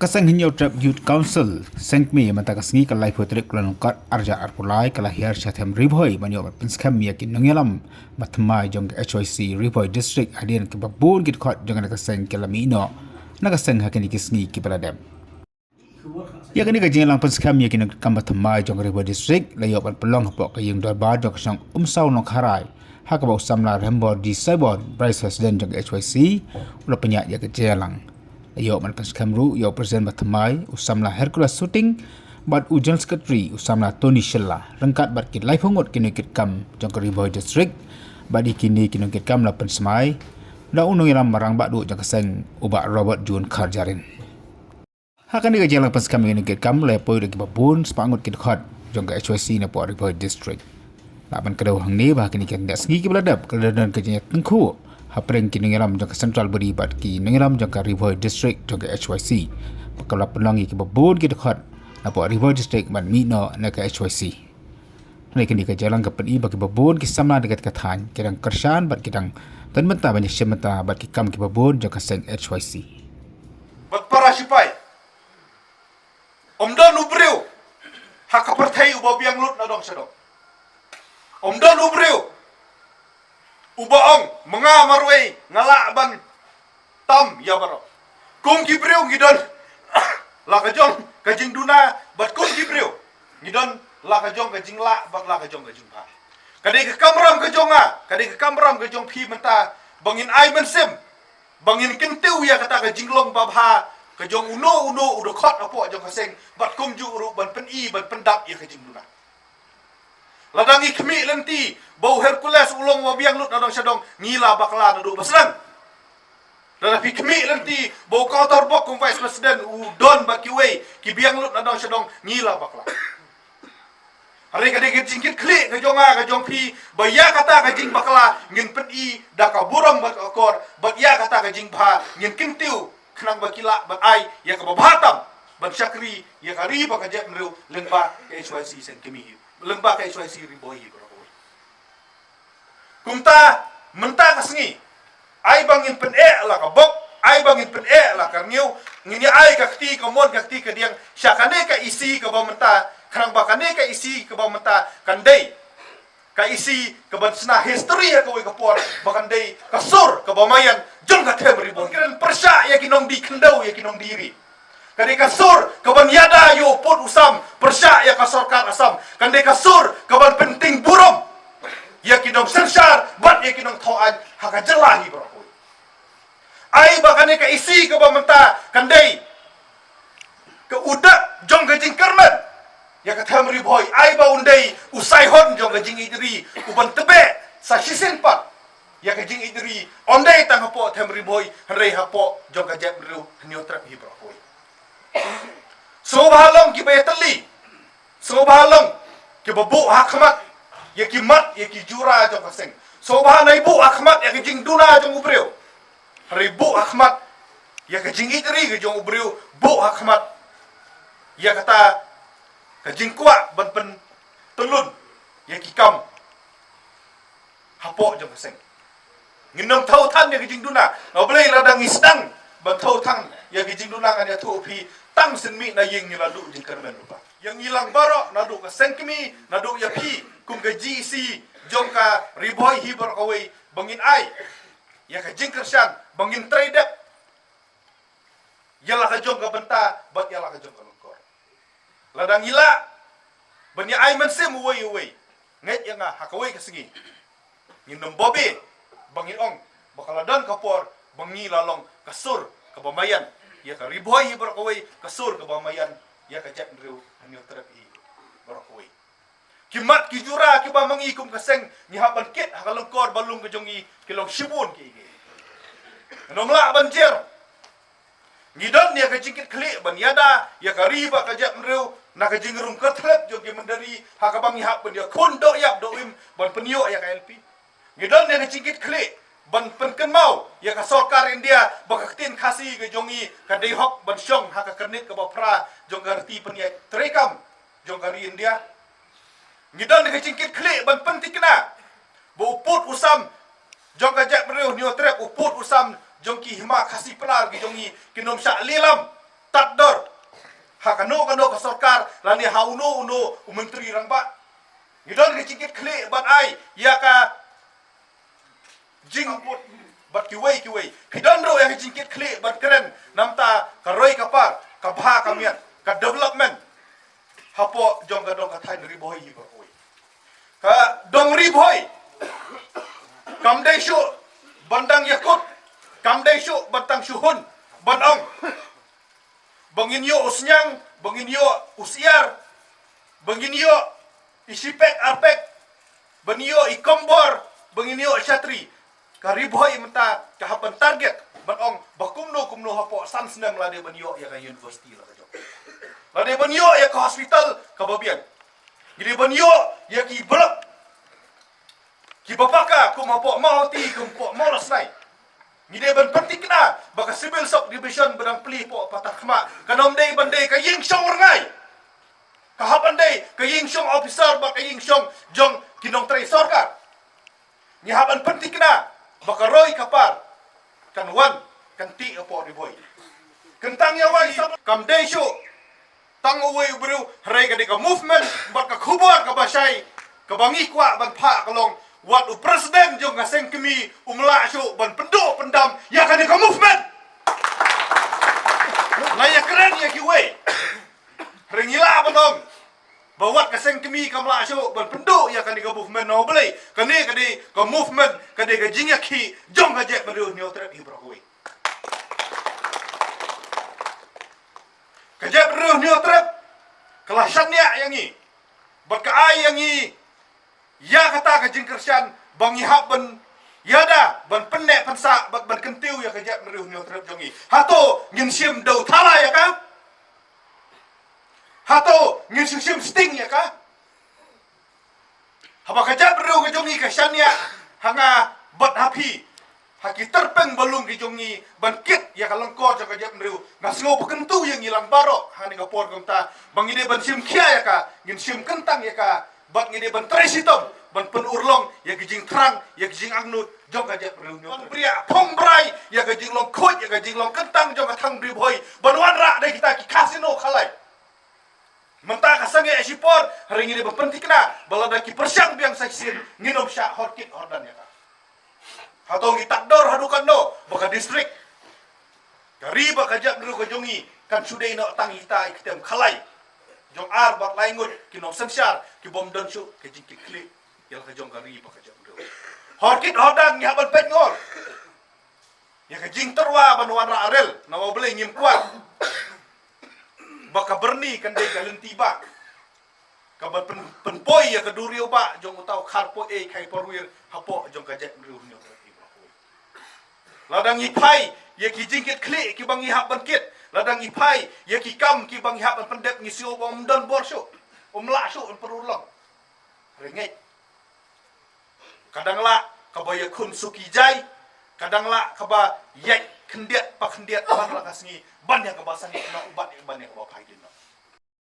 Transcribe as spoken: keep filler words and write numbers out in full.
Ka seng Hynñiewtrep Youth Council, seng kmie, mynta ka sngi ka laiphew tarik u Lyngkot arhajar arphew lai ka la hiar sha Them Ri Bhoi ban ïoh ban pynskhem ïa ki nongïalam ba thymmai jong ka H Y C Ri Bhoi District, hadien kiba bun ki dkhot jong kane ka seng ki la mih noh na ka seng ha kine ki sngi kiba la dep. Ïa kane ka jingïalang pynskhem ïa ki nongkitkam ba thymmai jong ka Ri Bhoi District la ïoh ban pynlong hapoh ka ïing dorbar jong ka shnong Umsaw Nongkharai, ha kaba u samla Rembor D Saibon, Vice President jong ka H Y C, u la pynïaid ïa ka jingïalang. La ïoh ban pynskhem ruh ïa u President ba thymmai, u samla Hercules Suting, bad u General Secretary, u samla Tony Shylla, ryngkat bad ki laiphew ngut ki nongkitkam jong ka Ri Bhoi District. Bad ïa kine ki nongkitkam la pynsmai da u nongïalam ba rangbah duh jong ka seng, u Bah Robert June Kharjahrin. Ha kane ka jingïalang pynskhem ïa ki nongkitkam la ïapoi da kiba bun spah ngut ki dkhot jong ka H Y C napoh Ri Bhoi District. Lah ban kdew hangne ba ha kine ki khyndiat sngi kiba la dep ka la don ka jingïatyngkhuh hapdeng ki nongïalam jong ka Central Body bad ki nongïalam jong ka Ri Bhoi District jong ka H Y C. Ba ka la pynlong ïa kiba bun ki dkhot napoh Ri Bhoi District ban mih noh na ka H Y C. Hynrei kane ka jingïalang ka pyni ba kiba bun ki samla na ka thaiñ ki dang kyrshan bad ki dang don bynta ban ïashim bynta bad ki kam kiba bun jong ka seng H Y C. Bad para shipai, ym don u briew ha ka pyrthei uba biang lut na dong sha dong. Ym don u briew uba ong, ma nga marwei nga lah ban tam ïa baroh. Kum ki briew ngi don la ka jong ka jingduna, bad kum ki briew ngi don la ka jong ka jinglah bad la ka jong ka jingbha. Ka dei ka kamram ka jong nga, ka dei ka kamram ka jong phi mynta, ba ngin ai mynsiem, ba ngin kyntiew ïa kata ka jinglong babha ka jong uno uno u dkhot hapoh jong ka seng, bad kumjuh ruh ban pyni ban pyndap ïa ka jingduna. Lada ngi khmih lynti ba u Hercules u long uba biang lut na dong sha dong, ngi la bakla naduh ba sdang. Lada phi khmih lynti ba u Kautorbok kum Vice President u don bad kiwei ki biang lut na dong sha dong, ngi la bakla. Hynrei ka dei ka jingkitkhlieh ka jong nga ka jong phi ba ïa kata ka jingbakla ngin pyni da ka burom bad ka akor, bad ïa kata ka jingbha ngin kyntiew khnang ba ki lah ban ai ïa kaba bha tam ban shakri ïa ka ri bad ka jaitbynriew lyngba ka H Y C seng kmie, lyngba ka H Y C Ri Bhoi hi baroh kawei. Kumta mynta ka sngi, ai ba ngin pyneh la ka bok, ai ba ngin pyneh la ka rngiew, ngin ïa ai ka kti kamon ka kti kadiang sha kane ka E C kaba mynta, khnang ba kane ka E C kaba mynta kan dei ka E C kaban shna history ha kawei ka por, ba kan dei ka sur kaba maïan jong ka Them Ri Bhoi. Kan pyrshah ïa ki nongdie khyndew, ïa ki nongdie ri. Ka dei ka sur kaban ïada ïa u pud u sam pyrshah ïa ka sorkar Assam. Ka dei ka sur kaban pynting burom ïa ki nongsynshar bad ïa ki nongthaw aiñ ha ka jylla hi baroh kawei. Ai ba kane ka E C kaba mynta kan dei ka uda jong ka jingkyrmen ïa ka Them Ri Bhoi. Ai ba un dei u saihon jong ka jingïeit ri uban tbeh sa shisien pat ïa ka jingïeit ri, ym dei tang hapoh Them Ri Bhoi hynrei hapoh jong ka jaitbynriew Hynñiewtrep hi baroh kawei. Sngewbha long kiba ïatylli, sngewbha long kiba buh ha khmat ïa ki mat ïa ki jura jong ka seng. Sngewbha nai buh ha khmat ïa ka jingduna jong u briew, hynrei buh ha khmat ïa ka jingïeit ri ka jong u briew, buh ha khmat ïa kata ka jingkwah ban pyntyllun ïa ki kam hapoh jong ka seng. Ngin ym thaw than ïa ka jingduna. Nga Blei, lada ngi sdang ban thaw than ïa ka jingduna, ngan ïathuh phi, tang sien mih na ïing ngi la duh jingkyrmen ruh ba ïa ngi lang baroh, naduh ka seng kmie, naduh ïa phi kum ka G E C jong ka Ri Bhoi hi baroh kawei, ba ngin ai ïa ka jingkyrshan, ba ngin trei dep ïa la ka jong ka bynta bad ïa la ka jong ka lyngkor. Lada ngi lah ban ïa ai mynsiem uwei uwei, ngeit ïa nga ha kawei ka sngi ngin ym bobe ba ngin ong ba ka la don ka por ba ngi la long ka sur kaba maïan ïa ka Ri Bhoi hi baroh kawei, ka sur kaba maïan ïa ka jaitbynriew Hynñiewtrep hi baroh kawei. Ki mat ki jura kiba ma ngi kum ka seng ngi hap ban kit ha ka lyngkor ba lung ka jong ngi ki long shibun ki. Ngi ym lah ban jer. Ngi don ïa ka jingkitkhlieh ban ïada ïa ka ri bad ka jaitbynriew na ka jingrung kyrthlep jong ki mynder ri, ha kaba ngi hap ban ïakhun doh ïap doh im ban pynïoh ïa ka I L P. Ngi don ïa ka jingkitkhlieh ban pynkynmaw ïa ka sorkar India ba ka ktien Khasi ka jong ngi ka dei hok ban shong ha ka kyrnit kaba phra jong ka riti pynïaid treikam jong ka ri India. Ngi don ïa ka jingkitkhlieh ban pynthikna ba u pud u sam jong ka jaitbynriew Hynñiewtrep, u pud u sam jong ki hima Khasi Pnar ki jong ngi, kin ym shah lilam tad dor ha kano kano ka sorkar lane ha uno uno u myntri rangbah. Ngi don ka jingkit khlieh ban ai ïa ka jing bad kiwei kiwei. Phi don ruh ïa ka jingkit khlieh ban kren namar ka roi ka par, ka bha ka miat, ka development hapoh jong ka dong ka thaiñ Ri Bhoi hi baroh kawei. Ka dong Ri Bhoi kam dei shuh ban dang ïakut, kam dei shuh ban dang shu hun ban ong ba ngin ïoh u sniang, ba ngin ïoh u syiar, ba ngin ïoh i shipek arpek, ba ngin ïoh i kombor, ba ngin ïoh shatri. Ka Ri Bhoi mynta ka hap ban target ban ong ba kumno kumno hapoh san snem la dei ban ïoh ïa ka university la ka jong, la dei ban ïoh ïa ka hospital kaba biang, ngi dei ban ïoh ïa ki block kiba paka kum hapoh Mawhati, kum hapoh Mawlasnai. Ngi dei ban pynthikna ba ka civil sub division ba dang plie hapoh Patharkhmah kan ym dei ban dei ka ïing shong rngai, ka hap ban dei ka ïing shong officer bad ka ïing shong jong ki nongtrei sorkar. Ngi hap ban pynthikna ba ka roi ka par kan wan kan tih hapoh Ri Bhoi. Kyntang ïa wai sa kam dei shuh tang uwei u briew, hynrei ka dei ka movement bad ka khubor kaba shai kaba ngi kwah ban phah ka long, wat u president jong ka seng kmie um lah shuh ban pynduh pyndam ïa ka dei ka movement. La ïakren ïa kiwei, hynrei ngi lah ban ong ba wat ka seng kmie kam lah shuh ban pynduh ïa ka dei ka movement. Namar balei? Ka dei ka dei ka movement, ka dei ka jingïakhih jong ka jaitbynriew Hynñiewtrep hi baroh kawei. Ka jaitbynriew Hynñiewtrep ka la shaniah ïa ngi bad ka ai ïa ngi ïa kata ka jingkyrshan ba ngi hap ban ïada ban pynneh pynsah bad ban kyntiew ïa ka jaitbynriew Hynñiewtrep jong ngi. Hato ngin shim dew thala ïa ka? Hato ngin shim sting ïa ka? Haba ka jaitbynriew ka jong ngi ka shaniah ha nga bad ha phi, ha ki tyrpeng ba lung ki jong ngi ban kit ïa ka lyngkor jong ka jaitbynriew, nga sngew ba kyntu ïa ngi lang baroh ha kane ka por kumta ba ngi dei ban shim khia ïa ka, ngin shim kyntang ïa ka bad ngi dei ban trei shitom ban pynurlong ïa ka jingthrang, ïa ka jingangnud jong ka jaitbynriew Hynñiewtrep. Ban bria phong brai ïa ka jinglong khuid, ïa ka jinglong kyntang jong ka thaiñ Ri Bhoi ban wanrah da kita ki casino khalai. Mynta ka sangeh shipor, hynrei ngi dei ban pynthikna ba lada ki pyrshang biang sa shisien ngin ym shah hor kit hor dan ïa ka. Hato ngi tad dor haduh katno ba ka district, ka ri bad ka jaitbynriew ka jong ngi kan shu dei noh tang ïa kita i ktem khalai jong ar bad lai ngut ki nongsynshar ki bym don shuh ka jingkit khlieh ïa la ka jong ka ri bad ka jaitbynriew. Hor kit hor dan ngi hap ban peit ngor ïa ka jingtyrwa ban wanrah rel, namar balei? Ngim kwah ba ka byrni kan dei ka lynti bah kaban pyn, pynpoi ïa ka duriaw bah jong uta u kharpoi ei khai parwir hapoh jong ka jaitbynriew Hynñiewtrep. Lada ngi phai ïa ki jingkit khlieh kiba ngi hap ban kit, lada ngi phai ïa ki kam kiba ngi hap ban pyndep, ngi sngew ba ym don bor shuh, ym lah shuh ban pynurlong. Rngeit. Ka dang lah kaba ïakhun suki jai, ka dang lah kaba ïaid khyndiat pa khyndiat man la ka sngi ban ïa kaba sangeh noh bad ban ïa kaba phai dien noh.